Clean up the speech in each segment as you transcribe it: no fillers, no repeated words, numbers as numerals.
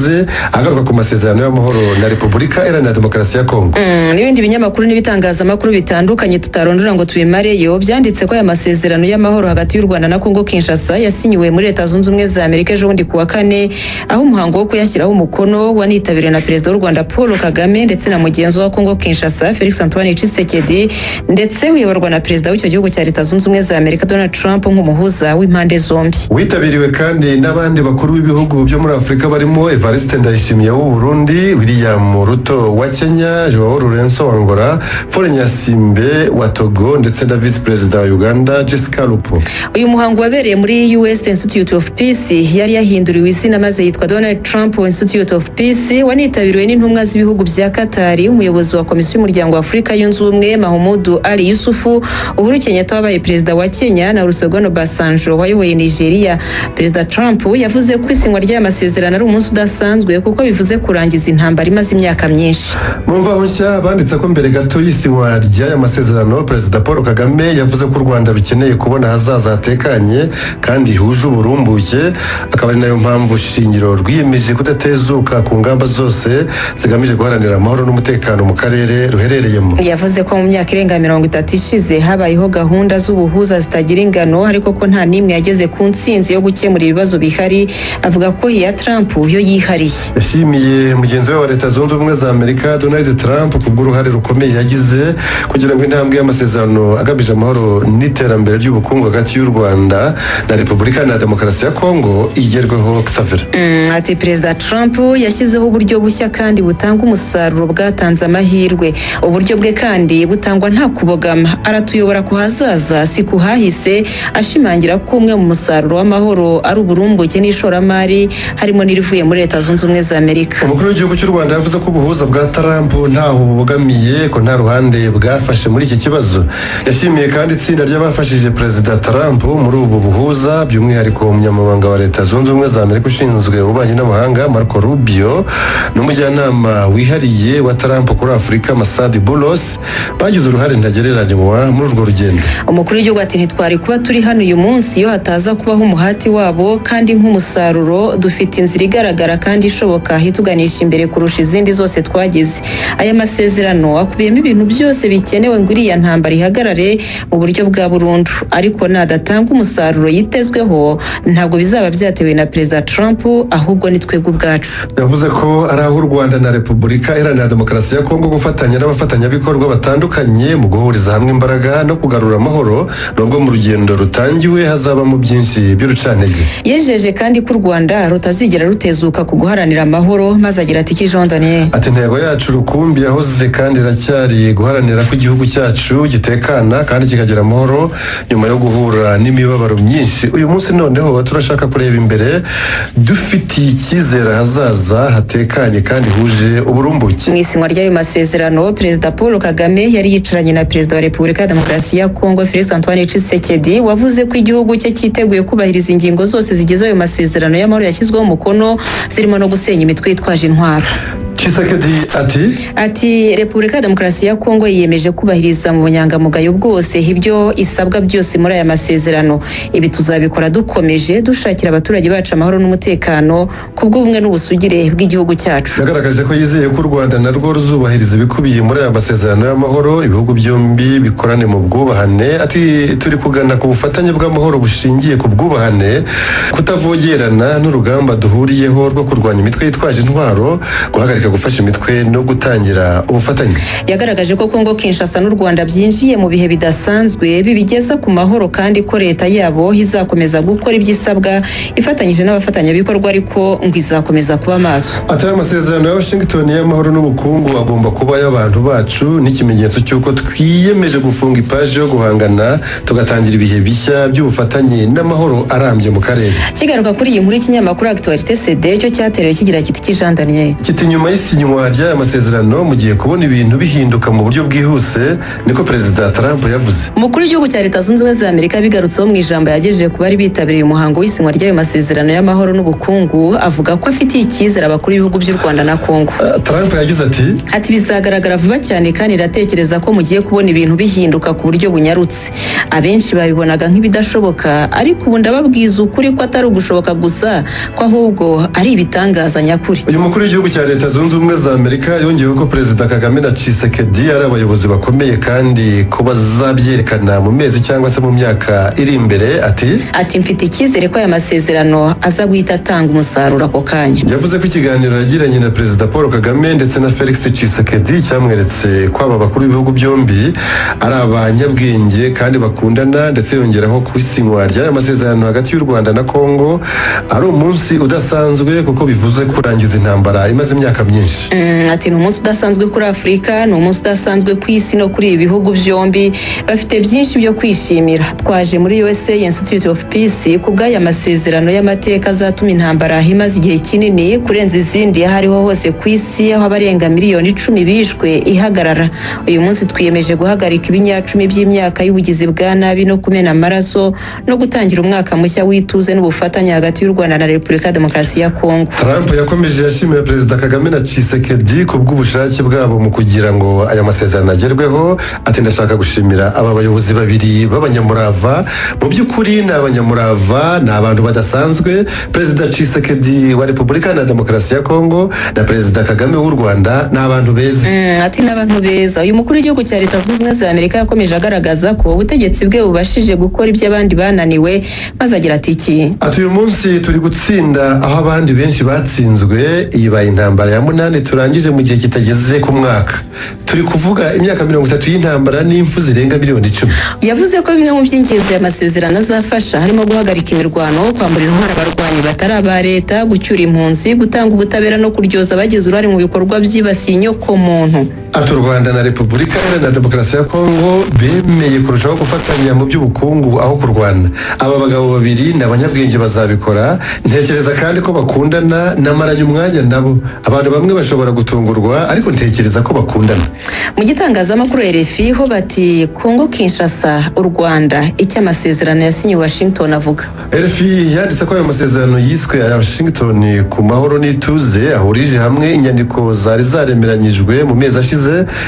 yavuze agaruka ku masezerano y'amahoro na Repubulika Iharanira Demokarasi ya Kongo. N'ibindi binyamakuru n'ibitangazamakuru bitandukanye tutarondora ngo tubimareyo byanditse ko aya masezerano y'amahoro hagati y'u Rwanda na Kongo Kinshasa yasinyiwe muri Leta Zunze Ubumwe za Amerika ejo bundi ku wa kane, aho umuhango wo kuyashyiraho umukono wanitabiriwe na Perezida w'u Rwanda Paul Kagame ndetse na mugenzi wa Kongo Kinshasa Felix Antoine Tshisekedi, ndetse uyoborwa na Perezida w'icyo gihugu cya Leta Zunze Ubumwe za Amerika Donald Trump nk'umuhuza w'impande zombi. Witabiriwe kandi n'abandi bakuru b'ibihugu byo muri Afurika barimo Evariste Ndayishimiye w'u Burundi, William Ruto wa Kenya, Joao Lourenço wa Angola, Faure Gnassingbé wa Togo ndetse na Visi Perezida wa Uganda Jessica Alupo. Uyu muhango wabereye muri US Institute of Peace yari yahinduriwe izina maze yitwa Donald Trump Institute of Peace, wanitabiriwe n'intumwa z'ibihugu bya Qatar, umuyobozi wa Komisiyo y'Umuryango wa Afurika Yunze Ubumwe Mahamudu Ali Yusufu, Uhuru Kenyatta wabaye Perezida wa Kenya na Olusegun Obasanjo wayoboye Nigeria. Perezida Trump yavuze ko isinywa ry'aya masezerano ari umunsi udasanzwe kuko bivuze kurangiza intambara imaze imyaka myinshi. Mu Mvaho Nshya banditse ko mbere gato y'isinywa ry'aya masezerano, Perezida Paul Kagame yavuze ko u Rwanda rukeneye kubona ahazaza hatekanye kandi huje uburumbuke, akaba ari nayo mpamvu shingiro rwiyemeje kudatezuka ku ngamba zose zigamije guharanira amahoro n'umutekano mu karere ruherereyemo. Yavuze ko mu myaka irenga 30 ishize habayeho gahunda z'ubuhuza zitagira ingano, ariko ko nta n'imwe yageze ku ntsinzi yo gukemura ibibazo bihari, avuga ko iya Trump yo yihariye. Yashimiye mugenzi we wa Leta Zunze Ubumwe za Amerika Donald Trump ku bw'uruhare rukomeye yagize kugira ngo intambwe y'amasezerano agamije amahoro n'iterambere ry'ubukungu hagati y'u Rwanda na Repubulika Iharanira Demokarasi ya Kongo igerweho. Xavier. Ati Perezida Trump yashyizeho uburyo bushya kandi butanga umusaruro bwatanze amahirwe. Uburyo bwe kandi butangwa nta kubogama, aratuyobora ku hazaza si ku hahise, ashimangira ko umwe mu musaruro w'amahoro ari uburumbuke n'ishoramari, harimo n'irivuye muri Leta Zunze Ubumwe za Amerika. Umukuru w'igihugu cy'u Rwanda yavuze ko ubuhuza bwa Trump ntaho bubogamiye, ko nta ruhande bwafashe muri iki kibazo. Yashimiye kandi itsinda ry'abafashije Perezida Trump muri ubu buhuza, by'umwihariko umunyamabanga wa Leta Zunze Ubumwe za Amerika ushinzwe ububanyi n'amahanga Marco Rubio n'umujyanama wihariye wa Trump kuri Afurika Massad Boulos, bagize uruhare ntagereranywa muri urwo rugendo. Umukuru w'igihugu ati ntitwari kuba turi hano uyu munsi iyo hataza kubaho umuhati wabo, kandi nk'umusaruro dufite inzira igaragara kandi ishoboka ituganisha imbere kurusha izindi zose twagize. Aya masezerano akubiyemo ibintu byose bikenewe ngo iriya ntambara ihagarare mu buryo bwa burundu, ariko nadatanga umusaruro yitezweho ntabwo bizaba byatewe na Perezida Trump, ahubwo ni twebwe ubwacu. Yavuze ko ari aho u Rwanda na Repubulika Iharanira Demokarasi ya Kongo gufatanya n'abafatanyabikorwa batandukanye mu guhuriza hamwe imbaraga no kugarura amahoro, nubwo mu rugendo rutangiwe hazabamo byinshi by'urucantege. Yejeje kandi ko u Rwanda rutazigera rutezuka ku guharanira amahoro, maze agira ati iki Jean Daniel? Ati intego yacu rukumbi yahoze kandi iracyari guharanira ko igihugu cyacu gitekana kandi kikagira amahoro nyuma yo guhura n'imibabaro myinshi. Uyu munsi noneho turashaka kureba imbere dufitiye icyizere ahazaza hatekanye kandi huje uburumbuke. Mu isinywa ry'ayo masezerano, Perezida Paul Kagame yari yicaranye na Perezida wa Repubulika ya Demokarasi ya Kongo Felix Antoine Tshisekedi, wavuze ko igihugu cye cyiteguye kubahiriza ingingo zose zigize ayo masezerano y'amahoro yashyizweho umukono, zirimo no gusenya imitwe yitwaje intwaro. Tshisekedi ati Ati Repubulika ya Demokarasi ya Kongo yiyemeje kubahiriza mu bunyangamugayo bwose ibyo isabwa byose muri aya masezerano. Ibi tuzabikora dukomeje dushakira abaturage bacu amahoro n'umutekano ku bw'ubumwe n'ubusugire bw'igihugu cyacu. Yagaragaje ko yizeye ko u Rwanda narwo ruzubahiriza ibikubiye muri aya masezerano y'amahoro, ibihugu byombi bikorane mu bwubahane. Ati turi kugana ku bufatanye bw'amahoro bushingiye ku bwubahane, kutavogerana n'urugamba duhuriyeho rwo kurwanya imitwe yitwaje intwaro, guhagarika gufasha imitwe no gutangira ubufatanye. Yagaragaje ko Kongo Kinshasa n'u Rwanda byinjiye mu bihe bidasanzwe bibigeza ku mahoro, kandi ko leta yabo izakomeza gukora ibyo isabwa ifatanyije n'abafatanyabikorwa, ariko ngo izakomeza kuba maso. Ati aya masezerano ya Washington y'amahoro n'ubukungu agomba kuba ay'abantu bacu n'ikimenyetso cy'uko twiyemeje gufunga ipaji yo guhangana tugatangira ibihe bishya by'ubufatanye n'amahoro arambye mu karere. Kigaruka kuri iyi nkuru, ikinyamakuru Actualité CD cyo cyaterewe kigira kiti ki Jean Daniel? Kiti nyuma y'isi y'isinywa ry'aya masezerano mugiye kubona ibintu bihinduka mu buryo bwihuse, niko Perezida Trump yavuze. Umukuru w'igihugu cya Leta Zunze Ubumwe za Amerika bigarutseho mu ijambo yagejeje ku bari bitabiriye umuhango w'isinywa ry'ayo masezerano y'amahoro n'ubukungu, avuga ko afitiye icyizere abakuru b'ibihugu by'u Rwanda na Kongo. Trump yagize ati: Ati: "Bizagaragara vuba cyane, kandi iratekereza ko mugiye kubona ibintu bihinduka ku buryo bunyarutse. Abenshi babibonaga nk'ibidashoboka, ariko ubu ndababwiza ukuri ko atari ugushoboka gusa, ko ahubwo ari ibitangaza nyakuri." Uyu mukuru w'igihugu cya Leta Zunze Ubumwe za Amerika yongeyeho ko Perezida Kagame na Tshisekedi ari abayobozi bakomeye, kandi ko bazabyerekana mu mezi cyangwa se mu myaka iri imbere. Ati: Ati: "Mfite icyizere ko aya masezerano aza guhita atanga umusaruro ako kanya." Yavuze ko ikiganiro yagiranye na Perezida Paul Kagame ndetse na Felix Tshisekedi cyamweretse ko aba bakuru b'ibihugu byombi ari abanyabwenge kandi bakundana, ndetse yongeraho ko isinywa ry'aya masezerano hagati y'u Rwanda na Kongo ari umunsi udasanzwe, kuko bivuze kurangiza intambara imaze imyaka myinshi. Ati: "Ni umunsi udasanzwe kuri Afurika, ni umunsi udasanzwe ku isi no kuri ibi bihugu byombi. Bafite byinshi byo kwishimira. Twaje muri USA Institute of Peace ku bw'aya masezerano y'amateka azatuma intambara imaze igihe kinini kurenza izindi aho ariho hose ku isi, aho abarenga miliyoni 10 bishwe, ihagarara. Uyu munsi twiyemeje guhagarika ibinyacumi by'imyaka y'ubugizi bwa nabi no kumena amaraso, no gutangira umwaka mushya w'ituze n'ubufatanye hagati y'u Rwanda na Repubulika ya Demokarasi ya Kongo." Trump yakomeje ashimira Perezida Kagame na Tshisekedi ku bw'ubushake bwabo mu kugira ngo aya masezerano agerweho. Ati: "Ndashaka gushimira aba bayobozi babiri b'abanyamurava. Mu by'ukuri ni abanyamurava, ni abantu badasanzwe. Perezida Tshisekedi wa Repubulika na Demokarasi ya Kongo na Perezida Kagame w'u Rwanda ni abantu beza." Ati: "N'abantu beza." Uyu mukuru w'igihugu cya Leta Zunze Ubumwe za Amerika yakomeje agaragaza ko ubutegetsi bwe bubashije gukora ibyo abandi bananiwe, maze agira ati iki? Ati: "Uyu munsi turi gutsinda aho abandi benshi batsinzwe. Iyi ibaye intambara ya munani turangije mu gihe kitageze ku mwaka. Turi kuvuga imyaka 30 y'intambara n'impfu zirenga miliyoni 10." Yavuze ko bimwe mu by'ingenzi aya masezerano azafasha harimo guhagarika imirwano, kwambura intwaro abarwanyi batari aba leta, gucyura impunzi, gutanga ubutabera no kuryoza abagize uruhare mu bikorwa byibasiye inyokomuntu. Ati: "U Rwanda na Repubulika Iharanira Demokarasi ya Kongo bemeye kurushaho gufatanya mu by'ubukungu aho kurwana. Aba bagabo babiri ni abanyabwenge, bazabikora. Ntekereza kandi ko bakundana. Namaranye umwanya nabo. Abantu bamwe bashobora gutungurwa, ariko ntekereza ko bakundana." Mu gitangazamakuru RFI ho bati: "Kongo Kinshasa, u Rwanda, icyo amasezerano yasinyiwe Washington avuga." RFI yanditse ko ayo masezerano yiswe aya Washington ku mahoro n'ituze ahurije hamwe inyandiko zari zaremeranyijwe mu mezi ashize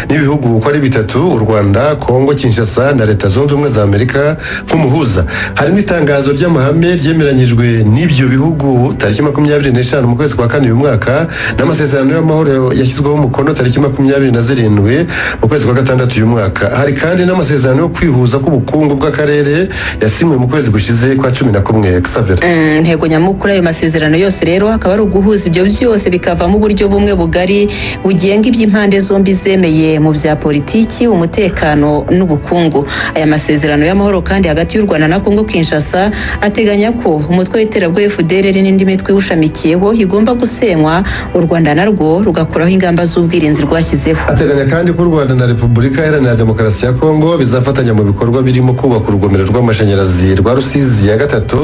n'ibihugu uko ari bitatu, u Rwanda, Kongo Kinshasa na Leta Zunze Ubumwe za Amerika nk'umuhuza. Harimo itangazo ry'amahame ryemeranyijwe n'ibyo bihugu tariki 25 mu kwezi kwa kane uyu mwaka, n'amasezerano y'amahoro yashyizweho umukono tariki 27 mu kwezi kwa gatandatu uyu mwaka. Hari kandi n'amasezerano yo kwihuza k'ubukungu bw'akarere yasinywe mu kwezi gushize kwa 11. Xavier. Intego nyamukuru ayo masezerano yose rero akaba ari uguhuza ibyo byose bikavamo uburyo bumwe bugari bugenga iby'impande zombi zemeye mu bya politiki, umutekano n'ubukungu. Aya masezerano y'amahoro kandi hagati y'u Rwanda na Kongo Kinshasa ateganya ko umutwe w'iterabwoba FDLR n'indi mitwe iwushamikiyeho igomba gusenywa, u Rwanda narwo rugakuraho ingamba z'ubwirinzi rwashyizeho. Ateganya kandi ko u Rwanda na Repubulika Iharanira Demokarasi ya Kongo bizafatanya mu bikorwa birimo kubaka urugomero rw'amashanyarazi rwa Rusizi ya gatatu,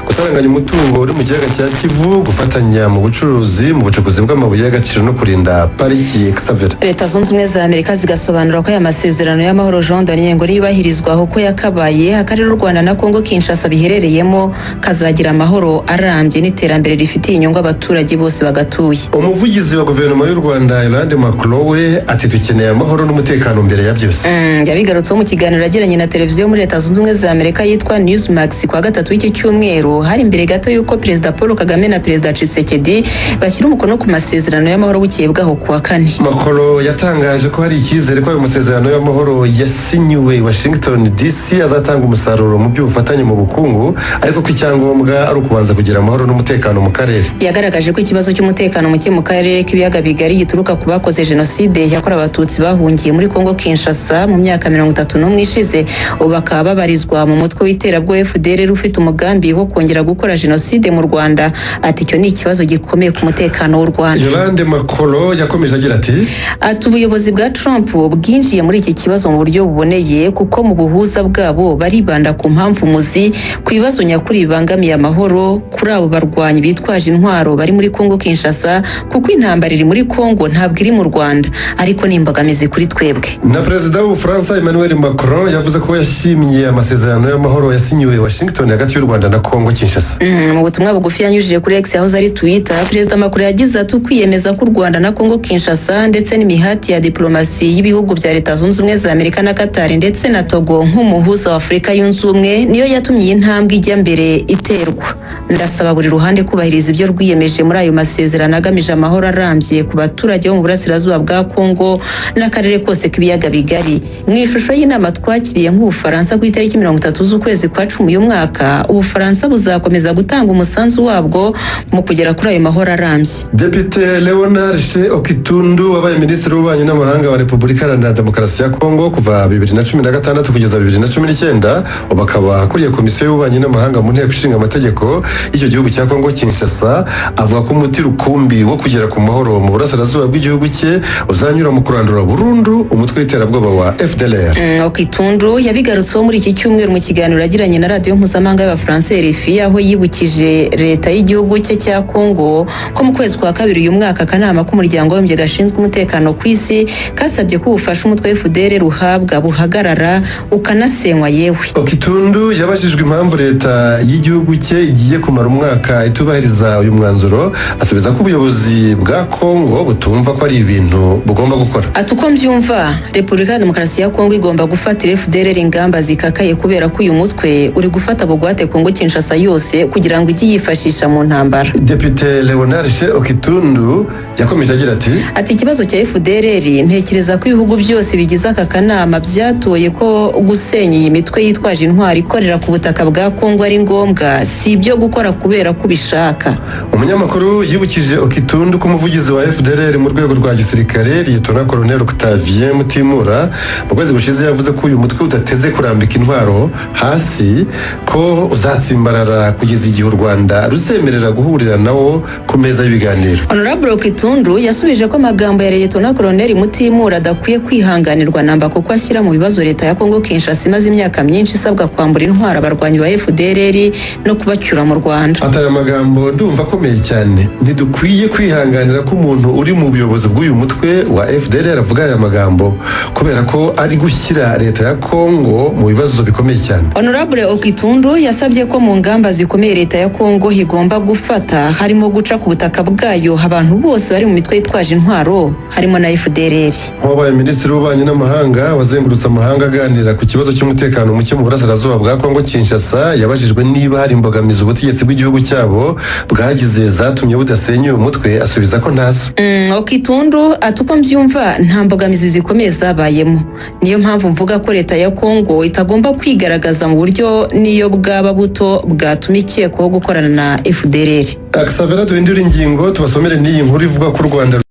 gusaranganya umutungo uri mu kiyaga cya Kivu, gufatanya mu bucuruzi, mu bucukuzi bw'amabuye y'agaciro no kurinda pariki. Xavier. Leta Zunze Ubumwe za Amerika zigasobanura ko aya masezerano y'amahoro, Jean Daniel, ngo niyubahirizwa uko yakabaye, akarere u Rwanda na Kongo Kinshasa biherereyemo kazagira amahoro arambye n'iterambere rifitiye inyungu abaturage bose bagatuye. Umuvugizi wa guverinoma y'u Rwanda, Yolande Makolo, we ati: "Dukeneye amahoro n'umutekano mbere ya byose." Yabigarutseho mu kiganiro yagiranye na televiziyo muri Leta Zunze Ubumwe za Amerika yitwa Newsmax ku wa gatatu w'iki cyumweru, hari imbere gato y'uko Perezida Paul Kagame na Perezida Tshisekedi bashyira umukono ku masezerano y'amahoro bukeye bwaho ku wa kane. Makolo yatangaje ko hari icyizere ko ayo masezerano y'amahoro yasinyiwe i Washington DC azatanga umusaruro mu by'ubufatanye mu bukungu, ariko ko icyangombwa ari ukubanza kugira amahoro n'umutekano mu karere. Yagaragaje ko ikibazo cy'umutekano muke mu karere k'ibiyaga bigari gituruka ku bakoze jenoside yakorewe Abatutsi bahungiye muri Kongo Kinshasa mu myaka 31 ishize, ubu bakaba babarizwa mu mutwe w'iterabwoba FDLR ufite umugambi wo kongera gukora jenoside mu Rwanda. Ati: "Icyo ni ikibazo gikomeye ku mutekano w'u Rwanda." Yolande Makolo yakomeje agira ati: Ati: "Ubuyobozi bwa Trump bwinjiye muri iki kibazo mu buryo buboneye, kuko mu buhuza bwabo baribanda ku mpamvu muzi, ku bibazo nyakuri bibangamiye amahoro, kuri abo barwanyi bitwaje intwaro bari muri Kongo Kinshasa, kuko intambara Intambara iri muri Kongo, ntabwo iri mu Rwanda, ariko ni imbogamizi kuri twebwe. Na Perezida w'Ubufaransa Emmanuel Macron yavuze ko yashimye amasezerano y'amahoro yasinyiwe Washington hagati y'u Rwanda na Kongo Kinshasa. Mu butumwa bugufi yanyujije kuri X yahoze ari Twitter, Perezida Macron yagize ati: "Ukwiyemeza k'u Rwanda na Kongo Kinshasa ndetse n'imihati ya diplomasi y'ibihugu bya Leta Zunze Ubumwe za Amerika na Qatar ndetse na Togo nk'umuhuza wa Afurika Yunze Ubumwe niyo yatumye iyi ntambwe ijya mbere iterwa. Ndasaba buri ruhande kubahiriza ibyo rwiyemeje muri ayo masezerano agamije amahoro arambye ku baturage bo mu burasirazuba bwa Kongo n'akarere kose k'ibiyaga bigari. Mu ishusho y'inama twakiriye nk'Ubufaransa ku itariki 30 z'ukwezi kwa 10 uyu mwaka, Ubufaransa buzakomeza gutanga umusanzu wabwo mu kugera kuri ayo mahoro arambye." Depite Leonard She Okitundu, wabaye Minisitiri w'Ububanyi n'Amahanga wa Repubulika Iharanira Demokarasi ya Kongo kuva 2016 kugeza 2019, ubu akaba akuriye Komisiyo y'Ububanyi n'Amahanga mu Nteko Ishinga Amategeko y'icyo gihugu cya Kongo Kinshasa, avuga ko umuti rukumbi wo kugera ku mahoro mu burasirazuba bw'igihugu cye uzanyura mu kurandura burundu umutwe w'iterabwoba wa FDLR. Okitundu yabigarutseho muri iki cyumweru mu kiganiro yagiranye na radiyo mpuzamahanga y'Abafaransa RFI, aho yibukije leta y'igihugu cye cya Kongo ko mu kwezi kwa kabiri uyu mwaka akanama k'Umuryango w'Abibumbye gashinzwe umutekano ku isi kasabye ko ubufasha umutwe wa FDLR ruhabwa buhagarara, ukanasenywa yewe. Okitundu yabajijwe impamvu leta y'igihugu cye igiye kumara umwaka itubahiriza uyu mwanzuro, asubiza ko ubuyobozi bwa Kongo butumva ko ari ibintu bugomba gukora. Ati: "Uko mbyumva, Repubulika ya Demokarasi ya Kongo igomba gufatira FDLR ingamba zikakaye kubera ko uyu mutwe uri gufata bugwate Kongo Kinshasa yose kugira ngo ijye yifashisha mu ntambara." Depite Leonard She Okitundu yakomeje agira ati: Ati: "Ikibazo cya FDLR, ntekereza ko ibihugu byose bigize aka kanama byatoye ko gusenya iyi mitwe yitwaje intwari ikorera ku butaka bwa Kongo ari ngombwa, si ibyo gukora kubera ko ubishaka." Umunyamakuru yibukije Okitundu ko umuvugizi wa FDLR mu rwego rwa gisirikare, Liyetona Koloneli Octavien Mutimura, mu kwezi gushize yavuze ko uyu mutwe udateze kurambika intwaro hasi, ko uzatsimbarara kugeza igihe u Rwanda ruzemerera guhurira nawo ku meza y'ibiganiro. Honorable Okitundu yasubije ko amagambo ya Liyetona Koloneli Mutimura adakwiye kwihanganirwa namba, kuko ashyira mu bibazo leta ya Kongo Kinshasa imaze imyaka myinshi isabwa kwambura intwaro abarwanyi ba FDLR no kubacyura mu Rwanda. Ati: "Aya magambo ndumva akomeye cyane. Ntidukwiye kwihanganira ko umuntu uri mu buyobozi bw'uyu mutwe wa FDLR avuga aya magambo, kubera ko ari gushyira leta ya Kongo mu bibazo bikomeye cyane." Honorable Okitundu yasabye ko mu ngamba zikomeye leta ya Kongo igomba gufata harimo guca ku butaka bwayo abantu bose bari mu mitwe yitwaje intwaro, harimo na FDLR. Nk'uwabaye Minisitiri w'Ububanyi n'Amahanga wazengurutse amahanga aganira ku kibazo cy'umutekano muke mu burasirazuba bwa Kongo Kinshasa, yabajijwe niba hari imbogamizi ubutegetsi bw'igihugu cyabo bwagize zatumye budasenya uyu mutwe, asubiza ko ntazo. Okitundu ati: "Uko mbyumva, nta mbogamizi zikomeye zabayemo. Niyo mpamvu mvuga ko leta ya Kongo itagomba kwigaragaza mu buryo niyo bwaba buto bwatuma ikekwaho gukorana na FDLR." Xavera, duhindura ingingo, tubasomere n'iyi nkuru ivuga ko u Rwanda